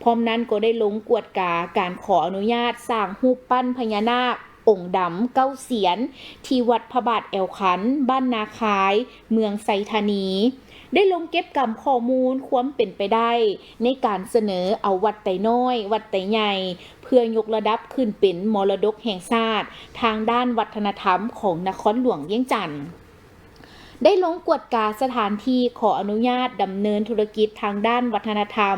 ພ້ອມນັ້ນກໍໄດ້ລົງກວດກາການຂໍອະນຸຍາດສ້າງຮູບປັ້ນພະຍານາກອົງດຳເກົ້າສຽນ ທີ່ວັດພະບາດແອວຄັນ ບ້ານນາຄາຍ ເມືອງໄຊທານີ, ໄດ້ລົງເກັບກຳຂໍ້ມູນຄວາມເປັນໄປໄດ້ໃນການສະເໜີເອົາວັດໄຕນ້ອຍ, ວັດໄຕໃຫຍ່ ເພື່ອຍົກລະດັບຂຶ້ນເປັນມໍລະດົກແຫ່ງຊາດທາງດ້ານວັດທະນະທຳຂອງນະຄອນຫຼວງວຽງຈັນ. ໄດ້ລົງກວດກາສະຖານທີ່ຂໍອະນຸຍາດດຳເນີນທຸລະກິດທາງດ້ານວັດທະນະທຳ,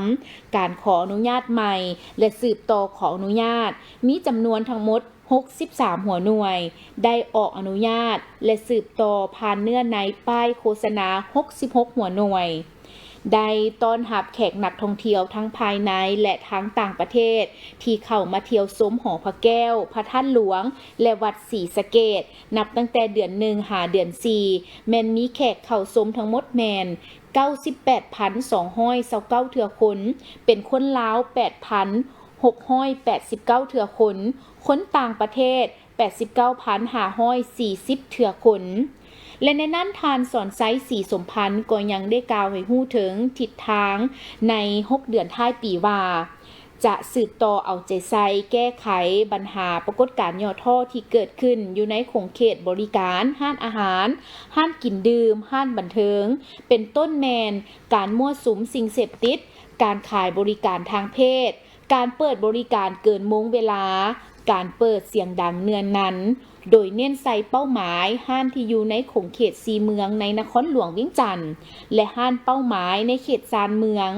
ການຂໍອະນຸຍາດໃໝ່ ແລະ ສືບຕໍ່ຂໍອະນຸຍາດ ມີຈຳນວນທັງໝົດຫົກສິບສາມຫົວໜ່ວຍ, ໄດ້ອອກອະນຸຍາດ ແລະ ສືບຕໍ່ຜ່ານເນື້ອໃນປ້າຍໂຄສະນາຫົກສິບຫົກຫົວໜ່ວຍ. ໄດ້ຕ້ອນຮັບແຂກນັກທ່ອງທ່ຽວທັງພາຍໃນ ແລະ ທັງຕ່າງປະເທດ ທີ່ເຂົ້າມາທ່ຽວຊົມຫໍພະແກ້ວ, ພະທາດຫຼວງ ແລະ ວັດສີສະເກດ ນັບຕັ້ງແຕ່ເດືອນໜຶ່ງຫາເດືອນສີ່ ແມ່ນມີແຂກເຂົ້າຊົມທັງໝົດແມ່ນເກົ້າສິບແປດພັນສອງຮ້ອຍຊາວເກົ້າເທື່ອຄົນ, ເປັນຄົນລາວແປດພັນຫົກຮ້ອຍແປດສິບເກົ້າເທື່ອຄົນ, ຄົນຕ່າງປະເທດ ແປດສິບເກົ້າພັນຫ້າຮ້ອຍສີ່ສິບເທື່ອຄົນ ແລະ ໃນນັ້ນທ່ານ ສອນໄຊ ສີສົມພັນ ກໍຍັງໄດ້ກ່າວໃຫ້ຮູ້ເຖິງທິດທາງໃນຫົກເດືອນທ້າຍປີວ່າ ຈະສືບຕໍ່ເອົາໃຈໃສ່ແກ້ໄຂບັນຫາປາກົດການຫຍໍ້ທໍ້ທີ່ເກີດຂຶ້ນຢູ່ໃນຂົງເຂດບໍລິການຮ້ານອາຫານ, ຮ້ານກິນດື່ມ, ຮ້ານບັນເທີງ ເປັນຕົ້ນແມ່ນການມົ້ວສຸມສິ່ງເສບຕິດ, ການຂາຍບໍລິການທາງເພດ, ການເປີດບໍລິການເກີນໂມງເວລາ, ການເປີດສຽງດັງເນືອງນັນ, ໂດຍເນັ້ນໃສ່ເປົ້າໝາຍຮ້ານທີ່ຢູ່ໃນຂົງເຂດສີ່ເມືອງໃນນະຄອນຫຼວງວຽງຈັນ ແລະ ຮ້ານເປົ້າໝາຍໃນເຂດຊານເມືອງ,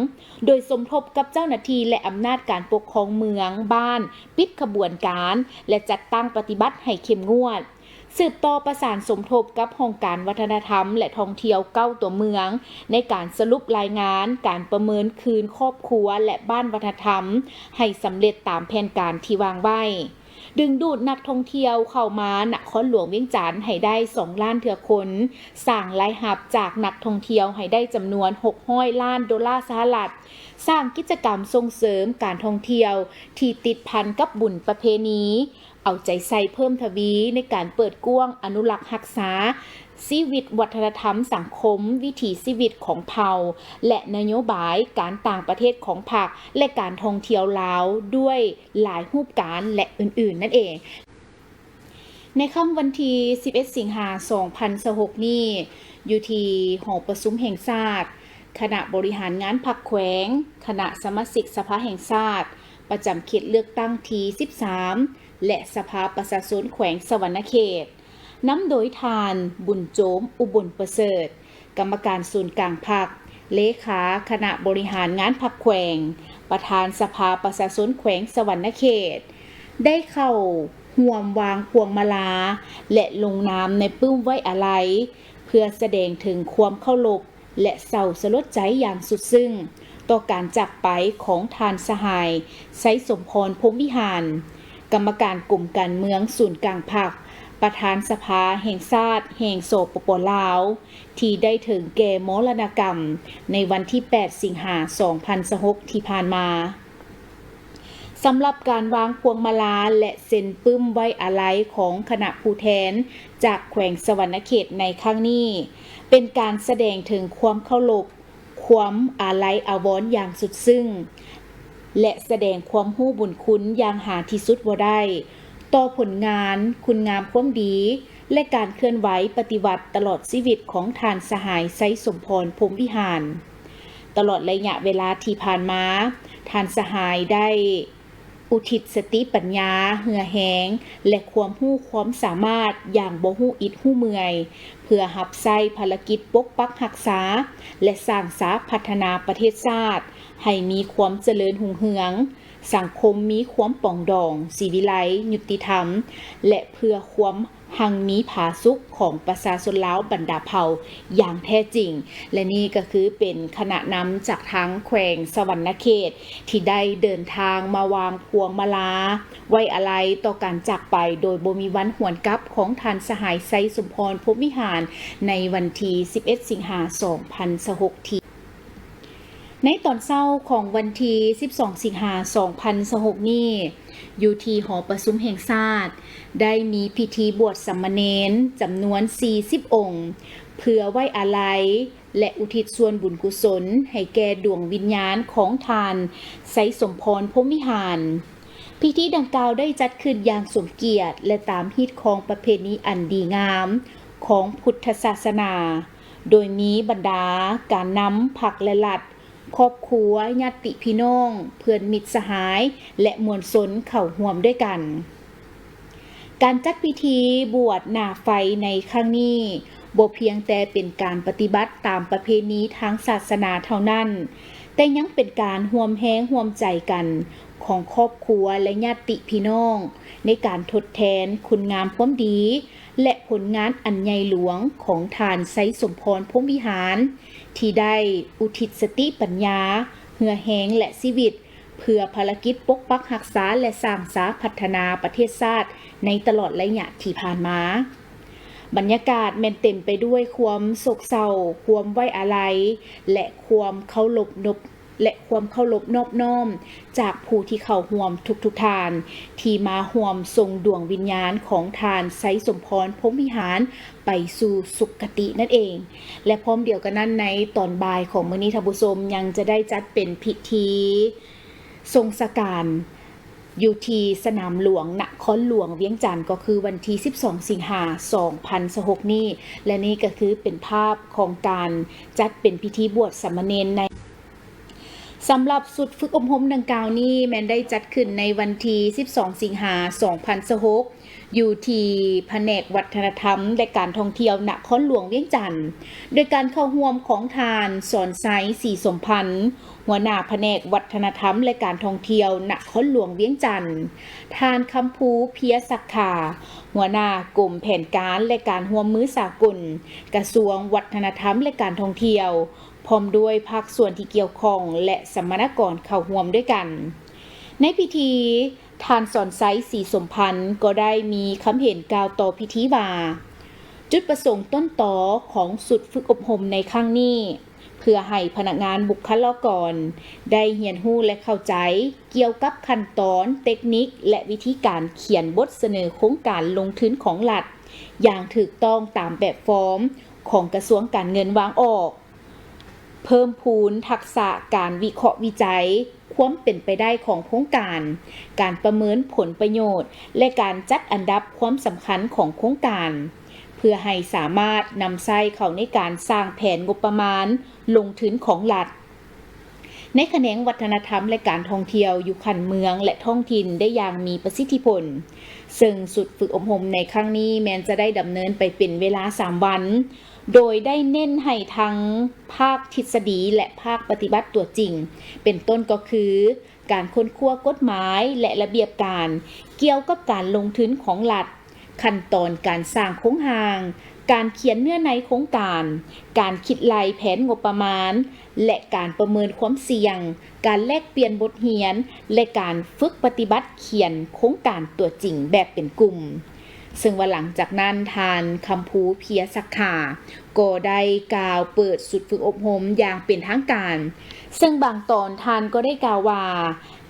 ໂດຍສົມທົບກັບເຈົ້າໜ້າທີ່ ແລະ ອຳນາດການປົກຄອງເມືອງ, ບ້ານ, ປິດຂະບວນການ ແລະ ຈັດຕັ້ງປະຕິບັດໃຫ້ເຂັ້ມງວດ. ສືບຕໍ່ປະສານສົມທົບກັບຫ້ອງການວັດທະນະທຳ ແລະ ທ່ອງທ່ຽວເກົ້າຕົວເມືອງ ໃນການສະຫຼຸບລາຍງານການປະເມີນຄືນຄອບຄົວ ແລະ ບ້ານວັດທະນະທຳ ໃຫ້ສຳເລັດຕາມແຜນການທີ່ວາງໄວ້, ດຶງດູດນັກທ່ອງທ່ຽວເຂົ້າມານະຄອນຫຼວງວຽງຈັນໃຫ້ໄດ້ສອງລ້ານເທື່ອຄົນ, ສ້າງລາຍຮັບຈາກນັກທ່ອງທ່ຽວໃຫ້ໄດ້ຈຳນວນຫົກຮ້ອຍລ້ານໂດລາສະຫະລັດ, ສ້າງກິດຈະກຳສົ່ງເສີມການທ່ອງທ່ຽວທີ່ຕິດພັນກັບບຸນປະເພນີ, ເອົາໃຈໃສ່ເພີ່ມທະວີໃນການເປີດກວ້າງອະນຸລັກຮັກສາຊີວິດວັດທະນະທຳສັງຄົມ, ວິຖີຊີວິດຂອງເຜົ່າ ແລະ ນະໂຍບາຍການຕ່າງປະເທດຂອງພັກ ແລະ ການທ່ອງທ່ຽວລາວດ້ວຍຫຼາຍຮູບການ ແລະ ອື່ນໆ ນັ້ນເອງ. ໃນຄ່ຳວັນທີສິບເອັດ ສິງຫາ ສອງພັນຊາວຫົກນີ້ ຢູ່ທີ່ຫໍປະຊຸມແຫ່ງຊາດ, ຄະນະບໍລິຫານງານພັກແຂວງ, ຄະນະສະມາຊິກສະພາແຫ່ງຊາດ ປະຈຳເຂດເລືອກຕັ້ງທີສິບສາມ ແລະ ສະພາປະຊາຊົນແຂວງສະຫວັນນະເຂດ ນຳໂດຍທ່ານ ບຸນໂຈມ ອຸບົນປະເສີດ ກຳມະການສູນກາງພັກ, ເລຂາຄະນະບໍລິຫານງານພັກແຂວງ, ປະທານສະພາປະຊາຊົນແຂວງສະຫວັນນະເຂດ ໄດ້ເຂົ້າຮ່ວມວາງພວງມາລາ ແລະ ລົງນາມໃນປຶ້ມໄວ້ອາໄລ ເພື່ອສະແດງເຖິງຄວາມເຄົາລົບ ແລະ ເສົ້າສະຫຼົດໃຈຢ່າງສຸດຊຶ້ງຕໍ່ການຈາກໄປຂອງທ່ານສະຫາຍ ໄຊສົມພອນ ພົມວິຫານ ກຳມະການກົມການເມືອງສູນກາງພັກ, ປະທານສະພາແຫ່ງຊາດແຫ່ງ ສປປ ລາວ ທີ່ໄດ້ເຖິງແກ່ມໍລະນະກຳໃນວັນທີແປດ ສິງຫາ ສອງພັນຊາວຫົກ ທີ່ຜ່ານມາ. ສຳລັບການວາງພວງມາລາ ແລະ ເຊັນປຶ້ມໄວ້ອາໄລຂອງຄະນະຜູ້ແທນຈາກແຂວງສະຫວັນນະເຂດໃນຄັ້ງນີ້ ເປັນການສະແດງເຖິງຄວາມເຄົາລົບ, ຄວາມອາໄລອາວອນຢ່າງສຸດຊຶ້ງ ແລະ ສະແດງຄວາມຮູ້ບຸນຄຸນຢ່າງຫາທີ່ສຸດບໍ່ໄດ້ ຕໍ່ຜົນງານ, ຄຸນງາມຄວາມດີ ແລະ ການເຄື່ອນໄຫວປະຕິວັດຕະຫຼອດຊີວິດຂອງທ່ານສະຫາຍ ໄຊສົມພອນ ພົມວິຫານ. ຕະຫຼອດໄລຍະເວລາທີ່ຜ່ານມາ, ທ່ານສະຫາຍໄດ້ ອຸທິດສະຕິປັນຍາ, ເຫື່ອແຮງ ແລະ ຄວາມຮູ້ຄວາມສາມາດຢ່າງບໍ່ຮູ້ອິດຮູ້ເມື່ອຍ ເພື່ອຮັບໃຊ້ພາລະກິດປົກປັກຮັກສາ ແລະ ສ້າງສາພັດທະນາປະເທດຊາດໃຫ້ມີຄວາມຈະເລີນຮຸ່ງເຮືອງ, ສັງຄົມມີຄວາມປອງດອງ, ສີວິໄລ, ຍຸຕິທຳ ແລະ ເພື່ອຄວາມ ຮັ່ງມີຜາສຸກຂອງປະຊາຊົນລາວບັນດາເຜົ່າຢ່າງແທ້ຈິງ. ແລະ ນີ້ກໍຄືເປັນຄະນະນຳຈາກທາງແຂວງສະຫວັນນະເຂດ ທີ່ໄດ້ເດີນທາງມາວາງພວງມາລາໄວ້ອາໄລຕໍ່ການຈາກໄປໂດຍບໍ່ມີວັນຫວນກັບຂອງທ່ານສະຫາຍ ໄຊສົມພອນ ພົມວິຫານ ໃນວັນທີສິບເອັດ ສິງຫາ ສອງພັນຊາວຫົກ ທີ່ ໃນຕອນເຊົ້າຂອງວັນທີສິບສອງ ສິງຫາ ສອງພັນຊາວຫົກນີ້, ຢູ່ທີ່ຫໍປະຊຸມແຫ່ງຊາດ ໄດ້ມີພິທີບວດສາມະເນນຈຳນວນສີ່ສິບອົງ ເພື່ອໄວ້ອາໄລ ແລະ ອຸທິດສ່ວນບຸນກຸສົນໃຫ້ແກ່ດວງວິນຍານຂອງທ່ານ ໄຊສົມພອນ ພົມວິຫານ. ພິທີດັ່ງກ່າວໄດ້ຈັດຂຶ້ນຢ່າງສົມກຽດ ແລະ ຕາມຮີດຄອງປະເພນີອັນດີງາມຂອງພຸດທະສາສະໜາ. ໂດຍມີບັນດາການນຳພັກ ແລະ ລັດ, ຄອບຄົວ, ຍາດຕິພີ່ນ້ອງ, ເພື່ອນມິດສະຫາຍ ແລະ ມວນຊົນເຂົ້າຮ່ວມດ້ວຍກັນ. ການຈັດພິທີບວດໜ້າໄຟໃນຄັ້ງນີ້ ບໍ່ພຽງແຕ່ເປັນການປະຕິບັດຕາມປະເພນີທາງສາສະໜາເທົ່ານັ້ນ, ແຕ່ຍັງເປັນການຮ່ວມແຮງຮ່ວມໃຈກັນຂອງຄອບຄົວ ແລະ ຍາດຕິພີ່ນ້ອງ ໃນການທົດແທນຄຸນງາມຄວາມດີ ແລະ ຜົນງານອັນໃຫຍ່ຫຼວງຂອງທ່ານ ໄຊສົມພອນ ພົມວິຫານ ທີ່ໄດ້ອຸທິດສະຕິປັນຍາ, ເຫື່ອແຮງ ແລະ ຊີວິດ ເພື່ອພາລະກິດປົກປັກຮັກສາ ແລະ ສ້າງສາພັດທະນາປະເທດຊາດໃນຕະຫຼອດໄລຍະທີ່ຜ່ານມາ. ບັນຍາກາດແມ່ນເຕັມໄປດ້ວຍຄວາມໂສກເສົ້າ, ຄວາມໄວ້ອາໄລ ແລະ ຄວາມເຄົາລົບນົບ ແລະ ຄວາມເຄົາລົບນອບນ້ອມຈາກຜູ້ທີ່ເຂົ້າຮ່ວມທຸກໆທ່ານ ທີ່ມາຮ່ວມສົ່ງດວງວິນຍານຂອງທ່ານ ໄຊສົມພອນ ພົມວິຫານ ໄປສູ່ສຸຄະຕິນັ້ນເອງ. ແລະ ພ້ອມດຽວກັນນັ້ນ, ໃນຕອນບ່າຍຂອງມື້ນີ້, ທ່ານຜູ້ຊົມ, ຍັງຈະໄດ້ຈັດເປັນພິທີສົ່ງສະການຢູ່ທີ່ສະໜາມຫຼວງນະຄອນຫຼວງວຽງຈັນ, ກໍຄືວັນທີສິບສອງ ສິງຫາ ສອງພັນຊາວຫົກນີ້. ແລະ ນີ້ກໍຄືເປັນພາບຂອງການຈັດເປັນພິທີບວດສາມະເນນໃນ ສຳລັບຊຸດຝຶກອົບຮົມດັ່ງກ່າວນີ້ ແມ່ນໄດ້ຈັດຂຶ້ນໃນວັນທີສິບສອງ ສິງຫາ ສອງພັນຊາວຫົກ ຢູ່ທີ່ພະແນກວັດທະນະທຳ ແລະ ການທ່ອງທ່ຽວນະຄອນຫຼວງວຽງຈັນ ໂດຍການເຂົ້າຮ່ວມຂອງທ່ານ ສອນໄຊ ສີສົມພັນ ຫົວໜ້າພະແນກວັດທະນະທຳ ແລະ ການທ່ອງທ່ຽວນະຄອນຫຼວງວຽງຈັນ, ທ່ານ ຄຳພູ ເພຍສັກຂາ ຫົວໜ້າກົມແຜນການ ແລະ ການຮ່ວມມືສາກົນ ກະຊວງວັດທະນະທຳ ແລະ ການທ່ອງທ່ຽວ, ພ້ອມດ້ວຍພາກສ່ວນທີ່ກ່ຽວຂ້ອງ ແລະ ສຳມະນາກອນເຂົ້າຮ່ວມດ້ວຍກັນ. ໃນພິທີ, ທ່ານ ສອນໄຊ ສີສົມພັນ ກໍໄດ້ມີຄຳເຫັນກ່າວຕໍ່ພິທີວ່າ, ຈຸດປະສົງຕົ້ນຕໍຂອງຊຸດຝຶກອົບຮົມໃນຄັ້ງນີ້ ເພື່ອໃຫ້ພະນັກງານບຸກຄະລາກອນໄດ້ຮຽນຮູ້ ແລະ ເຂົ້າໃຈກ່ຽວກັບຂັ້ນຕອນ, ເຕັກນິກ ແລະ ວິທີການຂຽນບົດສະເໜີໂຄງການລົງທຶນຂອງລັດຢ່າງຖືກຕ້ອງຕາມແບບຟອມຂອງກະຊວງການເງິນວາງອອກ. ເພີ່ມພູນທັກສະການວິເຄາະວິໄຈຄວາມເປັນໄປໄດ້ຂອງໂຄງການ, ການປະເມີນຜົນປະໂຫຍດ ແລະ ການຈັດອັນດັບຄວາມສຳຄັນຂອງໂຄງການ, ເພື່ອໃຫ້ສາມາດນຳໃຊ້ເຂົ້າໃນການສ້າງແຜນງົບປະມານລົງທຶນຂອງລັດ ໃນຂະແໜງວັດທະນະທຳ ແລະ ການທ່ອງທ່ຽວຢູ່ຂັ້ນເມືອງ ແລະ ທ້ອງຖິ່ນໄດ້ຢ່າງມີປະສິດທິຜົນ. ເຊິ່ງຊຸດຝຶກອົບຮົມໃນຄັ້ງນີ້ແມ່ນຈະໄດ້ດຳເນີນໄປເປັນເວລາສາມວັນ, ໂດຍໄດ້ເນັ້ນໃຫ້ທັງພາກທິດສະດີ ແລະ ພາກປະຕິບັດຕົວຈິງ, ເປັນຕົ້ນກໍຄື ການຄົ້ນຄວ້າກົດໝາຍ ແລະ ລະບຽບການກ່ຽວກັບການລົງທຶນຂອງລັດ, ຂັ້ນຕອນການສ້າງໂຄງຮ່າງ, ການຂຽນເນື້ອໃນໂຄງການ, ການຄິດໄລ່ແຜນງົບປະມານ ແລະ ການປະເມີນຄວາມສ່ຽງ, ການແລກປ່ຽນບົດຮຽນ ແລະ ການຝຶກປະຕິບັດຂຽນໂຄງການຕົວຈິງແບບເປັນກຸ່ມ. ເຊິ່ງວ່າຫຼັງຈາກນັ້ນ ທ່ານ ຄຳພູ ເພຍສັກຂາ ກໍໄດ້ກ່າວເປີດຊຸດຝຶກອົບຮົມຢ່າງເປັນທາງການ, ເຊິ່ງບາງຕອນທ່ານກໍໄດ້ກ່າວວ່າ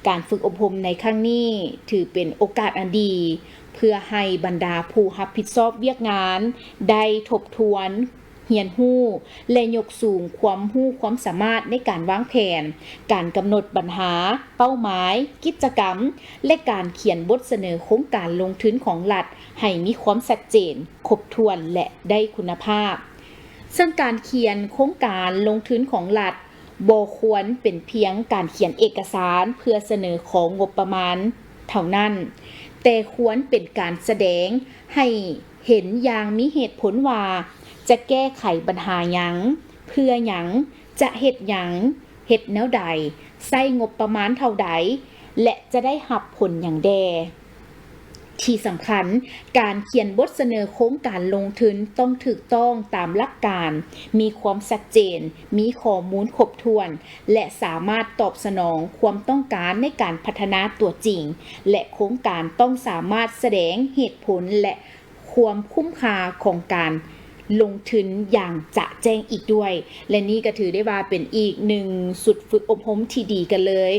ການຝຶກອົບຮົມໃນຄັ້ງນີ້ຖືເປັນໂອກາດອັນດີ ເພື່ອໃຫ້ບັນດາຜູ້ຮັບຜິດຊອບວຽກງານໄດ້ທົບທວນ ຮຽນຮູ້ ແລະ ຍົກສູງຄວາມຮູ້ຄວາມສາມາດໃນການວາງແຜນ, ການກຳນົດບັນຫາ, ເປົ້າໝາຍ, ກິດຈະກຳ ແລະ ການຂຽນບົດສະເໜີໂຄງການລົງທຶນຂອງລັດໃຫ້ມີຄວາມຊັດເຈນ, ຄົບຖ້ວນ ແລະ ໄດ້ຄຸນນະພາບ. ເຊິ່ງການຂຽນໂຄງການລົງທຶນຂອງລັດບໍ່ຄວນເປັນພຽງການຂຽນເອກະສານເພື່ອສະເໜີຂໍງົບປະມານເທົ່ານັ້ນ, ແຕ່ຄວນເປັນການສະແດງໃຫ້ເຫັນຢ່າງມີເຫດຜົນວ່າ ຈະແກ້ໄຂບັນຫາຫຍັງ, ເພື່ອຫຍັງ, ຈະເຮັດຫຍັງ, ເຮັດແນວໃດ, ໃຊ້ງົບປະມານເທົ່າໃດ ແລະ ຈະໄດ້ຮັບຜົນຫຍັງແດ່. ທີ່ສຳຄັນ, ການຂຽນບົດສະເໜີໂຄງການລົງທຶນຕ້ອງຖືກຕ້ອງຕາມຫຼັກການ, ມີຄວາມຊັດເຈນ, ມີຂໍ້ມູນຄົບຖ້ວນ ແລະ ສາມາດຕອບສະໜອງຄວາມຕ້ອງການໃນການພັດທະນາຕົວຈິງ ແລະ ໂຄງການຕ້ອງສາມາດສະແດງເຫດຜົນ ແລະ ຄວາມຄຸ້ມຄ່າຂອງການລົງທຶນຢ່າງຈະແຈ້ງອີກດ້ວຍ ແລະ ນີ້ກໍຖືໄດ້ວ່າເປັນອີກໜຶ່ງຊຸດຝຶກອົບຮົມທີ່ດີກັນເລີຍ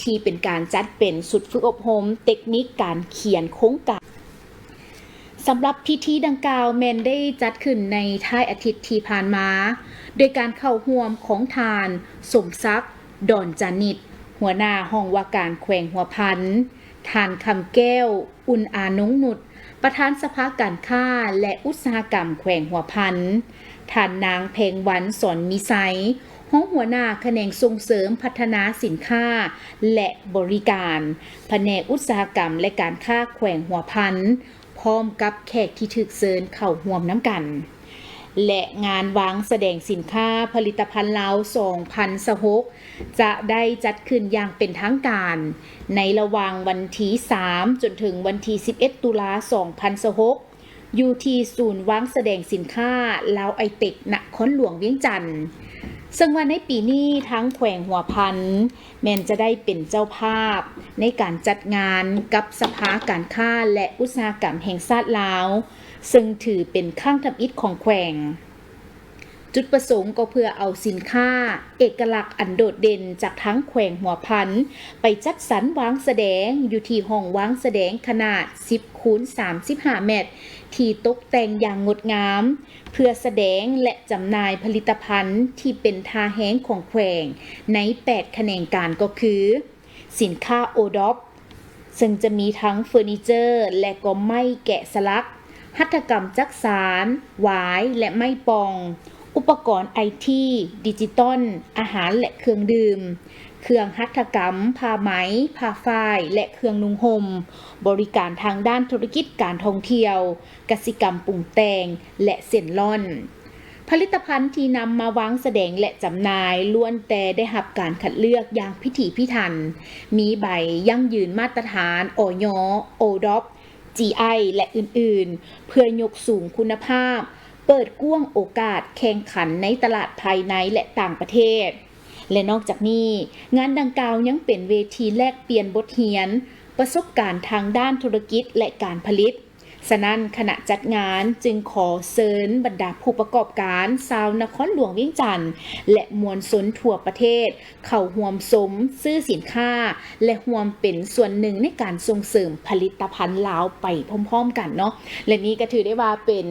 ທີ່ເປັນການຈັດເປັນຊຸດຝຶກອົບຮົມເຕັກນິກການຂຽນໂຄງການ. ສຳລັບພິທີດັ່ງກ່າວແມ່ນໄດ້ຈັດຂຶ້ນໃນທ້າຍອາທິດທີ່ຜ່ານມາ ໂດຍການເຂົ້າຮ່ວມຂອງທ່ານ ສົມສັກ ດອນຈານິດ ຫົວໜ້າຫ້ອງວ່າການແຂວງຫົວພັນ, ທ່ານ ຄຳແກ້ວ ອຸ່ນອານົງນຸດ ປະທານສະພາການຄ້າ ແລະ ອຸດສາຫະກຳແຂວງຫົວພັນ, ທ່ານນາງ ແພງວັນ ສອນມີໄຊ ຮອງຫົວໜ້າຂະແໜງສົ່ງເສີມພັດທະນາສິນຄ້າ ແລະ ບໍລິການ ພະແນກອຸດສາຫະກຳ ແລະ ການຄ້າແຂວງຫົວພັນ ພ້ອມກັບແຂກທີ່ຖືກເຊີນເຂົ້າຮ່ວມນຳກັນ. ແລະ ງານວາງສະແດງສິນຄ້າຜະລິດຕະພັນລາວສອງພັນຊາວຫົກ ຈະໄດ້ຈັດຂຶ້ນຢ່າງເປັນທາງການ ໃນລະຫວ່າງວັນທີສາມ ຈົນເຖິງວັນທີສິບເອັດ ຕຸລາ ສອງພັນຊາວຫົກ ຢູ່ທີ່ສູນວາງສະແດງສິນຄ້າລາວໄອເຕັກ ນະຄອນຫຼວງວຽງຈັນ. ເຊິ່ງວ່າໃນປີນີ້ທາງແຂວງຫົວພັນ ແມ່ນຈະໄດ້ເປັນເຈົ້າພາບໃນການຈັດງານກັບສະພາການຄ້າ ແລະ ອຸດສາຫະກຳແຫ່ງຊາດລາວ, ເຊິ່ງຖືເປັນຄັ້ງທຳອິດຂອງແຂວງ. ຈຸດປະສົງກໍເພື່ອເອົາສິນຄ້າເອກະລັກອັນໂດດເດັ່ນຈາກທາງແຂວງຫົວພັນ ໄປຈັດສັນວາງສະແດງຢູ່ທີ່ຫ້ອງວາງສະແດງຂະໜາດສິບຄູນສາມສິບຫ້າແມັດ ທີ່ຕົກແຕ່ງຢ່າງງົດງາມ ເພື່ອສະແດງ ແລະ ຈຳໜ່າຍຜະລິດຕະພັນທີ່ເປັນທ່າແຮງຂອງແຂວງໃນແປດຂະແໜງການ ກໍຄື ສິນຄ້າໂອດອບ ເຊິ່ງຈະມີທັງເຟີນີເຈີ ແລະ ກໍໄມ້ແກະສະຫຼັກ, ຫັດຖະກຳຈັກສານ, ຫວາຍ ແລະ ໄມ້ປ່ອງ, ອຸປະກອນໄອທີ, ດິຈິຕອນ, ອາຫານ ແລະ ເຄື່ອງດື່ມ, ເຄື່ອງຫັດຖະກຳ, ຜ້າໄໝ, ຜ້າຝ້າຍ ແລະ ເຄື່ອງນຸ່ງຫົ່ມ, ບໍລິການທາງດ້ານທຸລະກິດການທ່ອງທ່ຽວ, ກະສິກຳປຸງແຕ່ງ ແລະ ເສັ້ນລ່ອນ. ຜະລິດຕະພັນທີ່ນຳມາວາງສະແດງ ແລະ ຈຳໜ່າຍ ລ້ວນແຕ່ໄດ້ຮັບການຄັດເລືອກຢ່າງພິຖີພິຖັນ, ມີໃບຢັ້ງຢືນມາດຕະຖານ ອອຍ ໂອດອບ ຈີໄອ ແລະ ອື່ນໆ ເພື່ອຍົກສູງຄຸນນະພາບ, ເປີດກວ້າງໂອກາດແຂ່ງຂັນໃນຕະຫຼາດພາຍໃນ ແລະ ຕ່າງປະເທດ. ແລະ ນອກຈາກນີ້, ງານດັ່ງກ່າວຍັງເປັນເວທີແລກປ່ຽນບົດຮຽນ, ປະສົບການທາງດ້ານທຸລະກິດ ແລະ ການຜະລິດ. ສະນັ້ນ, ຄະນະຈັດງານຈຶ່ງຂໍເຊີນບັນດາຜູ້ປະກອບການຊາວນະຄອນຫຼວງວຽງຈັນ ແລະ ມວນຊົນທົ່ວປະເທດ ເຂົ້າຮ່ວມຊົມຊື້ສິນຄ້າ ແລະ ຮ່ວມເປັນສ່ວນໜຶ່ງໃນການສົ່ງເສີມຜະລິດຕະພັນລາວໄປພ້ອມໆກັນເນາະ. ແລະ ນີ້ກໍຖືໄດ້ວ່າເປັນ